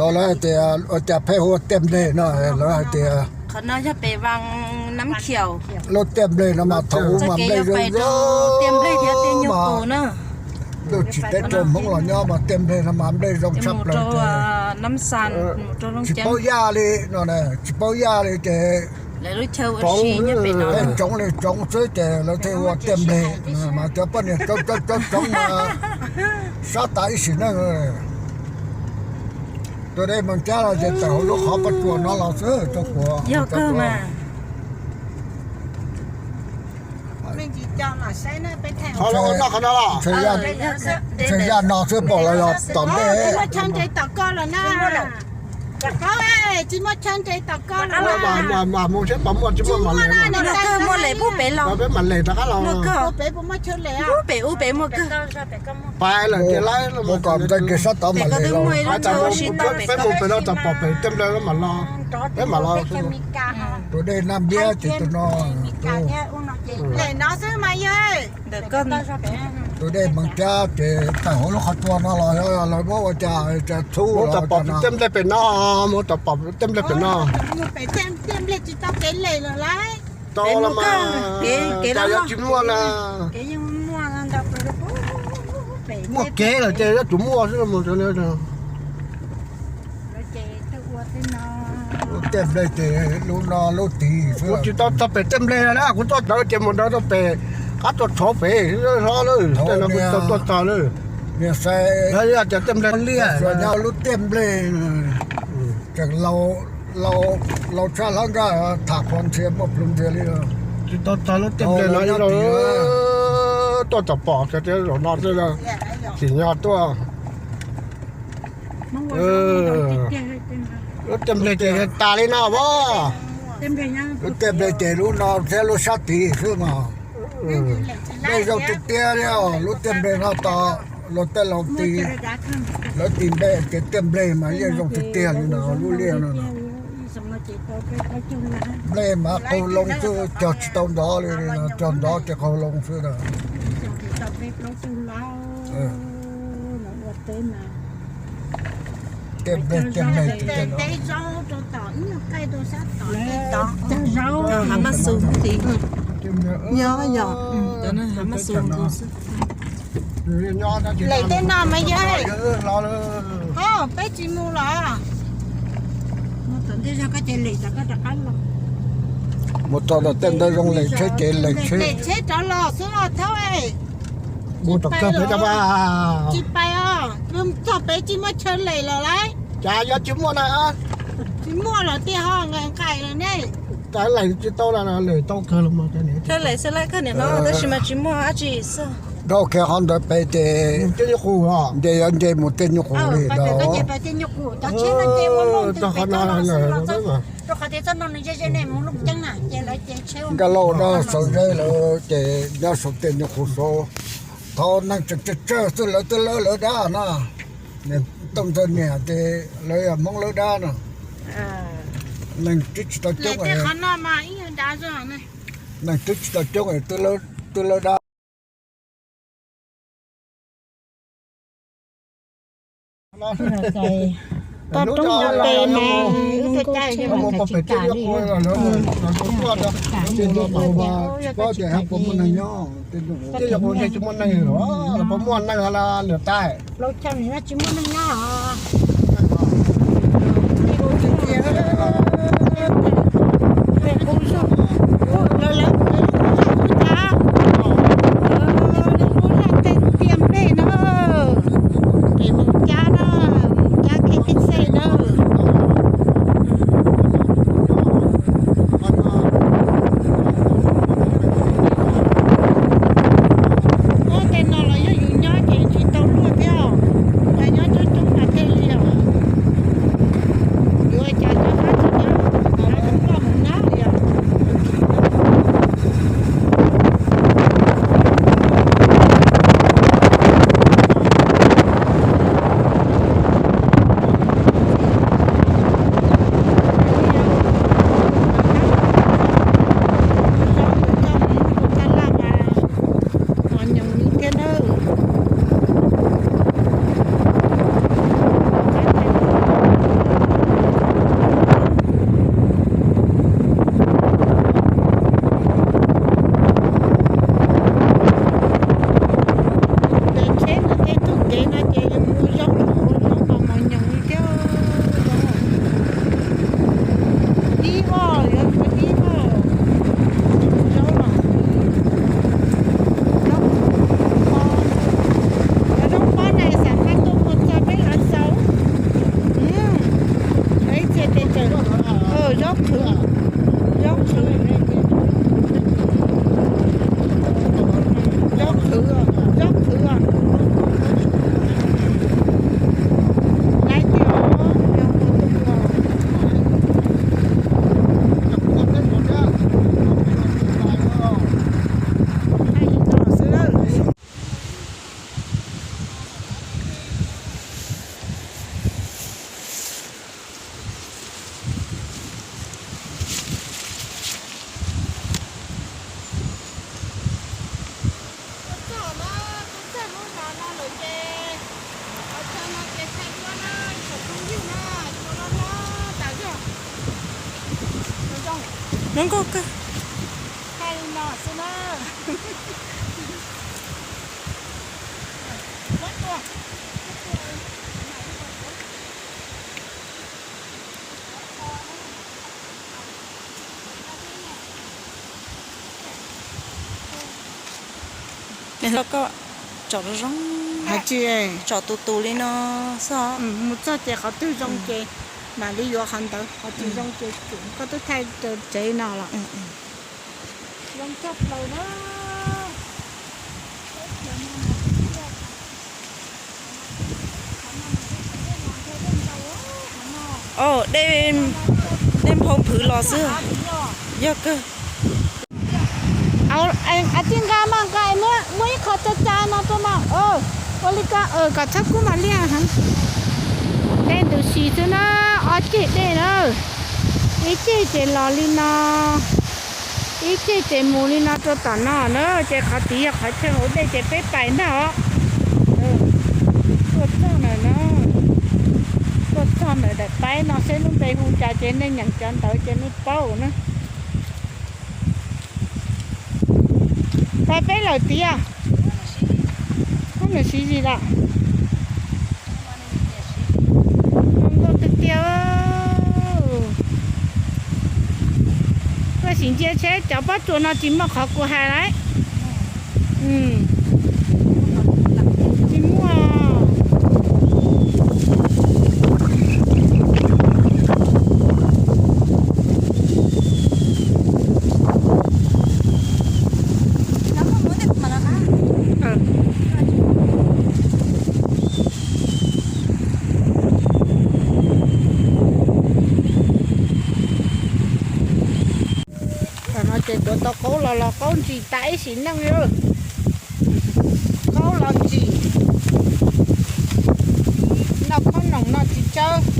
Lawv hais tias ua cas pheej hu ua Tiaj Nplej no, lawv hais tias qhov no yog pem Vas Nab Khiaus. Lub Tiaj Nplej no mas thaum ub mas nplej zoo zoo mas, ntuj tsis teb rau Hmoob los nyob mas Tiaj Nplej no mas nplej zoo tshaj plaws. Tsis paub yaj li no, tsis paub yaj li ces pheej tsoov li tsoov xwb ces lawv thiaj hu ua Tiaj Nplej. Mas cov poj niam tsoov tsoov tsoov mas sab tas ib sim neej. Tus dej Moos Cab no ces tawm hauv lub qhov pob tsuas no los xwb, tsob quav. Ntshe yaj no xwb pom los yog tom ntej. Tsis muaj chaw nres tom koj los na. Tsis muaj chaw nres tom koj los na. Muaj lem pub pem los. Peb mam lem rov qab los. Peb puas muaj chaw lem? Pem ub pem muaj kawg. Pais lawm ces lawv mus kom ntej kiag sab tod mam lem los. Peb mus pem no txog pom pem Tiaj Nplej mam los. Peb mam los. Tus dej Naj Npiab ces tus no. Lem no xwb mas yog. Tus dej Moos Cab ces tawm hauv lub qhov tsua no los lawv muab ua cas cas txhub los txog pom Tiaj Nplej pem no, mus txog pom Tiaj Nplej pem no. Tiaj Nplej tsis tau kev lem lawm lauj. Tau los mas, cas yuav tsis muaj na. Muaj kev lawm ces yuav tsum muaj xwb. Lub Tiaj Nplej ces lub no lub tid xwb. Kuv tsis tau txog pem Tiaj Nplej na, kuv txoj cawv ces mus ntawd rau pem qab tuaj tshov pem hlob lawm, tej no kuv tau tuaj txog lawm. Niag saib, yog tias Tiaj Nplej liaj, nyob lub Tiaj Nplej tseem laus tshaj hlob nkaj, tham qhuav nrhiav muaj plhus nrhiav li. Tsis tau txog lub Tiaj Nplej no ib zaug, tuaj txog pom tias zaum no xwb, tsim nyog tuaj. Lub Tiaj Nplej ces tas li no as. Lub Tiaj Nplej ces lub no thiab lub sab tid xwb mas. Nplej zoo tiag tiag li os, lub Tiaj Nplej no tos luag tej laus ti, lawv tis npe ces Tiaj Nplej mas yeej zoo tiag tiag li no lub liaj no. Nplej mas qaug loo xwb, cog tsis tau ntov li, cog ntov ces qaug loo xwb na. Tej nplej tej nplej. Lem tej no mas yog, peb tsis mus los. Mus txog tej ntawd zoo lem tsheb ces lem tsheb rov los xwb los thaub. Mus tom kawg pem tsis pais os, txog pem tsis muaj chaw lem los lauj. Cas yuav tsis muaj na? Tsis muaj los tiag ho, nqaim nqaim los ne. Cas lem tsis tau, lem tau kawg los mas. Chaw lem xwb lauj, koj niam hlob, tab sis mas tsis muaj dab tsi xwb. Dhau kiag qhov ntawd pem ces nce yuav nce mus tej nyuj qus li ntawd. Nkaj Lauj dab Xauv Zeb lawv ces nyob saum tej nyuj qus saud. Thaum neeg tseem tsawg tsawg xwb lawv twb lawb lawv dab na. Tooj Ntxawg niam ces lawv yog Hmoob lawb dab no. Neeg twb tsis tau coob, neeg twb tsis tau coob twb lawb dab. Pog roob ua pem mas, tej nyuj qus tsis muaj neeg, lawv puas muaj neeg lawm, lawv tsis muaj neeg nyob. Tej nplej no, ces mus cab na, mus cab K F C na. Ub, tej no los yog yus nyob ces tsis tau luaj thiab os, yog nyob coob coob mas thiaj li os. Yuav cas nyob qab tsis nyob, mus nab li os. Zoo nkauj kawg. Tsom zoo zoo, tsom tus tus li no xwb. Mus txog ces qhov twg zoo ces mam li yuav qhov ntawd, qhov tsis zoo ces koj twb thaij tsev no los zoo tshaj plaws na. Dej nphau nphwv los xwb, yog kawg. Tij nqa mas nqa, muab ib qho tsa tsa no rau mas, ua li ko kom txhob kub mas liaj heev. Dej ntws si xwb na, ob ceg dej na, ib ceg ces los li no, ib ceg ces mus li no rau tom no na, ces qhov tid yog qhov chaw hauv dej ces peb pais ntag os. Tuaj txog ntawm no, tuaj txog ntawm daim paib no seb lub npe hu cas ces nej nyeem cov ntawd ces nej paub na. Pais peb lawm tiag. Koj niam siv zis lawm. Zoo nkauj tiag tiag. Koj sim ntsia seb cov pob tsuas no tsis muaj qhov kuv hais lawm. Tsis muaj. Tam no ces tuav tau qaub los, los qaub ntsim tas ib sim neej. Qaub los ntsim, noj khaub noom no tsis tsawg.